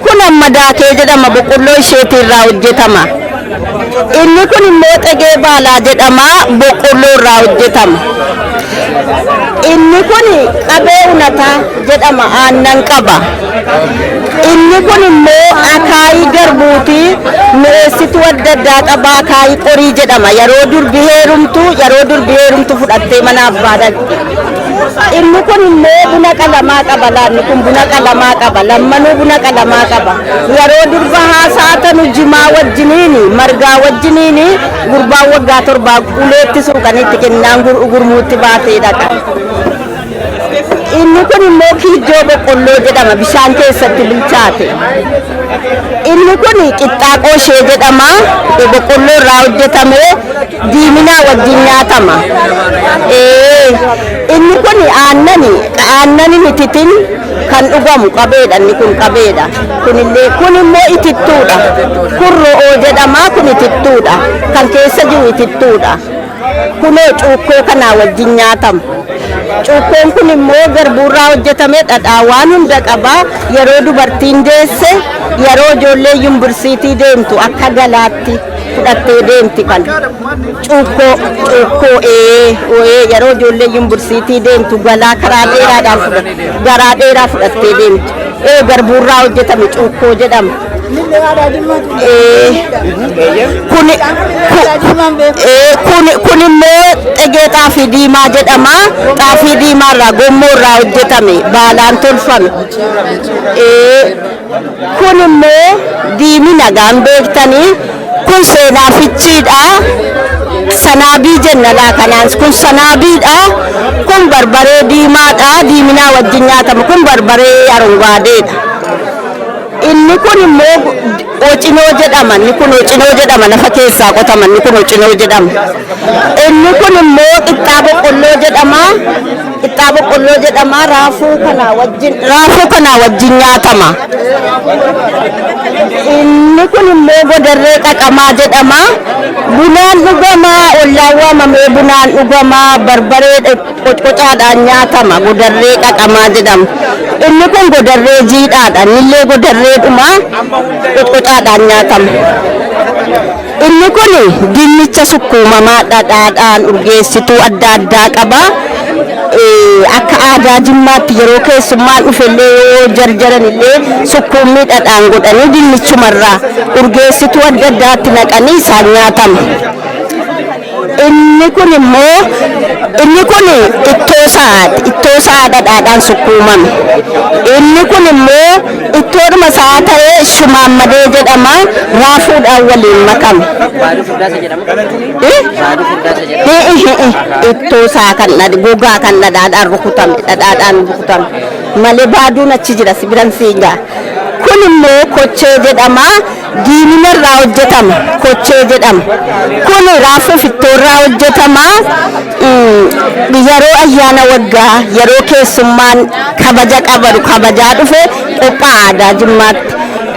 Kun amma daakee jedhama, boqqolloo isheetii irraa hojjetama. Inni kun immoo xegee baalaa jedhama, boqqolloo irraa hojjetama. Inni kun qabee unataa jedhama, aannan qaba. Inni kun immoo akaayii garbuuti, mi'eessituu adda addaa qaba, akaayii qorii jedhama. Yeroo durbi heerumtu fudhattee mana abbaa dhaqxi. Inni kun immoo buna qalamaa qaba, laanni kun buna qalamaa qaba, lammanuu buna qalamaa qaba. Yeroo durba haasaatanu jimaa wajjiniini, margaa wajjiniini, gurbaan waggaa 7 uleetti suuqanii itti kennaan gurmuutti baatee dhaqa. Inni kun immoo kiijjoo boqqolloo jedhama, bishaan keessatti bilchaate. Inni kun qixxaa qooshee jedhama, boqqolloo irraa hojjetame, diiminaa wajjin nyaatama. Inni kun aannani, aannani mititin kan dhugamu qabeedha, inni kun qabeedha. Kunillee, kun immoo itittuudha. Kun ro'oo jedhama, kun itittuudha. Kan keessa jiru itittuudha. Kunoo cuukkoo kanaa wajjin nyaatama. Cuukkoon kun immoo garbuurraa hojjetame, dhadhaa waan hunda qaba. Yeroo dubartiin deesse, yeroo ijoollee yuunivarsiitii deemtu akka galaatti fudhattee deemti kan. Cuukkoo, cuukkoo, ee, yeroo ijoollee yuunivarsiitii deemtu galaa karaa dheeraadhaan fudhatte, garaa dheeraa fudhattee deemti. Ee, garbuurraa hojjetame, cuukkoo jedhama. Ee, kun kun immoo xegee xaafii diimaa jedhama. Xaafii diimaa irraa, gommoo irraa hojjetame, baalaan tolfame. Kun immoo diimina gaan beektanii, kun seenaa fichiidha. Sanaabii jenna laa kanaan, kun sanaabiidha. Kun barbaree diimaadha. Diiminaa wajjin nyaatama. Kun barbaree arongaadeedha. Inni kun immoo ocinoo jedhama. Inni kun ocinoo jedhama. Lafa keessaa qotama. Inni kun ocinoo jedhama. Inni kun immoo qixxaa boqqolloo jedhama. Qixxaa boqqolloo jedhama. Raafuu kanaa wajjin nyaatama. Inni kun immoo godarree qaqamaa jedhama. Bunaan dhugama, ollaan waamamee bunaan dhugama, barbaree qocqocaadhaan nyaatama. Godarree qaqamaa jedhama. Inni kun godarree jiidhaadha. Innillee godarreedhuma, qocqocaadhaan nyaatama. Inni kun dinnicha sukkuumamaa, dhadhaadhaan, urgeessituu adda addaa qaba. Akka aadaa Jimmaatti yeroo keessummaan dhufellee, yoo jarjaran illee, sukkuummii dhadhaan godhanii dinnichumarraa urgeessituu adda addaatti naqanii isaan nyaatama. Inni kun immoo, inni kun ittoo sa'aati. Ittoo sa'aa dhadhaadhaan sukkuumame. Inni kun immoo ittoodhuma sa'aa ta'ee shumaammadee jedhama. Raafuudhaan waliin makame. Baaduu furdaasa jedhama. Eh? Baaduu furdaasa jedhama. Ittoo isaa kan gogaa kan dhadhaadhaan rukutame malee baaduun achi jira, si biran siin ga'a. Kun immoo kochee jedhama. Diimina irraa hojjetama. Kochee jedhama. Kun raafuu fittoo irraa hojjetama. Yeroo ayyaana waggaa, yeroo keessummaan kabaja qabadu kabajaa dhufe qophaa'a aadaa Jimmaatti.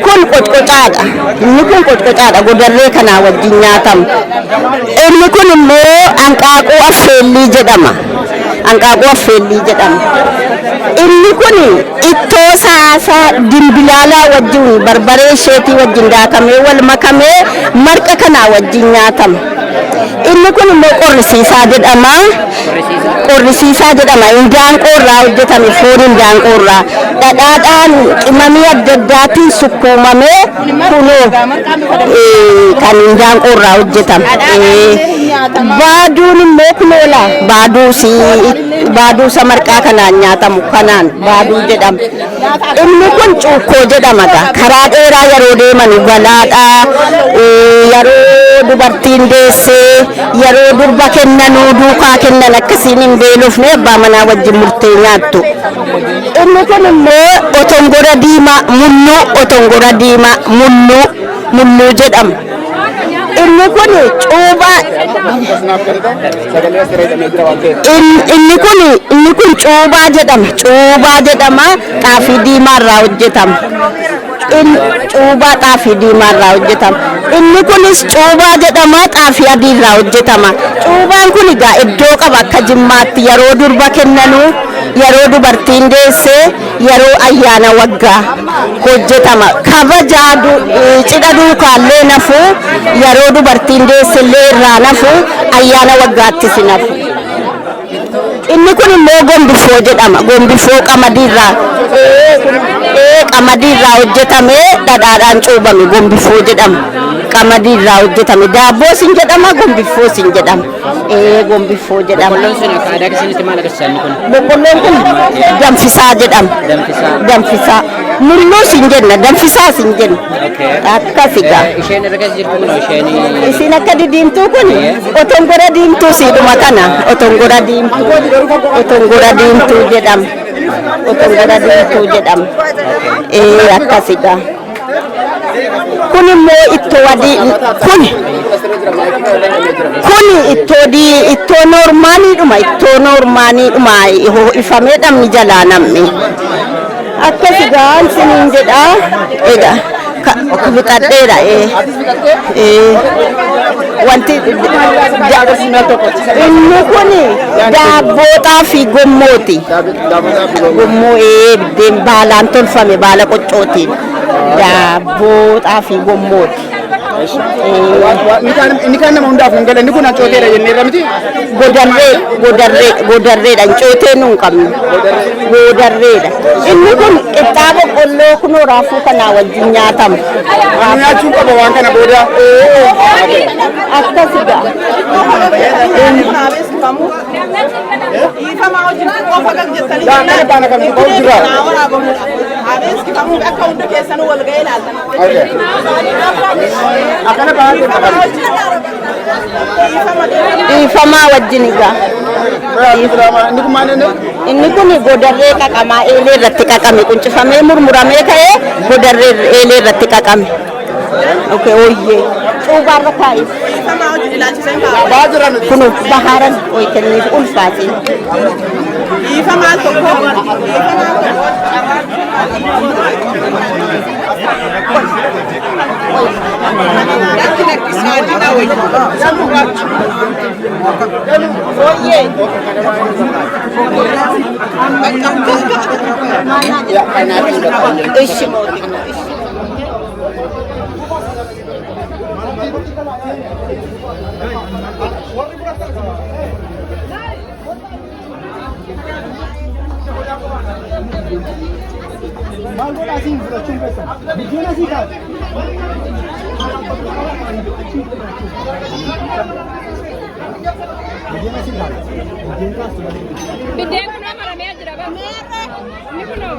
Kun qocqocaadha. Inni kun qocqocaadha. Godarree kanaa wajjin nyaatama. Inni kun immoo hanqaaquu affeellii jedhama. Hanqaaquu affeellii jedhama. Inni kun ittoo saasaa dimbilaalaa wajjin, barbaree isheetii wajjin daakamee wal makamee marqa kanaa wajjin nyaatama. Inni kun immoo qorrisiisaa jedhama. Qorrisiisaa jedhama. Indaanqoo irraa hojjetame, foon indaanqoo irraa. Dhadhaadhaan, qimamii adda addaatiin sukkuumamee, kunoo kan indaanqoo irraa hojjetame. Baaduun immoo kunoola, baaduu si baaduu isa marqaa kanaan nyaatamu kanaan baaduu jedhama. Inni kun cuukkoo jedhama gaa. Karaa dheeraa yeroo deeman galaadha. Yeroo dubartiin deessee, yeroo durba kennanuu duukaa kennan, akkasiin hin beelofne, abbaa manaa wajjin murtee nyaattu. Inni kun immoo otongora diimaa mulluu, otongora diimaa mulluu, mulluu jedhama. Inni kun cuubaa, inni kun cuubaa jedhama. Cuubaa jedhama. Xaafii diimaa irraa hojjetama. Inni cuubaa xaafii diimaarraa hojjetama. Inni kunis cuubaa jedhama, xaafii adiirraa hojjetama. Cuubaan kun egaa iddoo qaba akka Jimmaatti yeroo durba kennanuu, yeroo dubartiin deesse, yeroo ayyaana waggaa hojjetama. Kabajaa cidha duukaallee nafu, yeroo dubartiin deesse illee irraa nafu, ayyaana waggaattis nafu. Inni kun immoo gombifoo jedhama. Gombifoo qamadiirraa qamadiirraa hojjetamee dhadhaadhaan cuubame gombifoo jedhama. Qamadiirraa hojjetame. Daabboo sin jedhama, gombifoo sin jedhama. Gombifoo jedhama. Boqqolloon sun akka aadaa keessanitti maal agarsiisa inni kun? Boqqolloon kun danfisaa jedhama. Danfisaa. Danfisaa. Mulluu sin jenna, danfisaa sin jenna. Akkas egaa. Isheen irra keessa jirtu kun isheen Isin akka didiimtuu kun otongora diimtuu siidhuma kana otongora diimtuu otongora diimtuu jedhama. Otongora diimtuu jedhama. Akkas egaa. Kun immoo ittoo adii kun kun ittoo dii ittoo noormaaliidhuma ittoo noormaaliidhuma ho'ifamee dhamni jalaa nam'e. Akkas egaa isiniin jedhaa egaa fixadheera. Wanti inni kun daabboo xaafii gommooti. Gommoo biddeen baalaan tolfame baala qoccootiin daabboo xaafii gommooti. Inni kaan nama hundaaf hin galan, inni kun hancooteedha jennee miti. Godarree godarree godarreedha, hancootee nu hin qabnu. Godarreedha. Inni kun qixxaa boqqolloo kunoo raafuu kanaa wajjin nyaatama. Nyaachuu qaba waan kana booda. Akkas egaa. Kana baana kan qabu jira. Akkana baana deema kan. Dhiifamaa wajjin egaa. Inni kun maal inni? Inni kun godarree qaqamaa eelee irratti qaqame, quncifamee murmuramee ka'ee godarree eelee irratti qaqame. Okay, ooyyee. Cuubaarra kaa'e. Baa jira nuti. Kun bahaaran oyi kenniif ulfaati. Ishi mooti. Maal godhaa siin fudhachuun keessan? Biddeena sii kaase. Biddeena sii kaase. Biddeen kaastu malee. Biddeen kun maramee jira bara. Inni kunoo.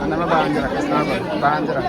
Nama ba'aan jira, ba'aan jira.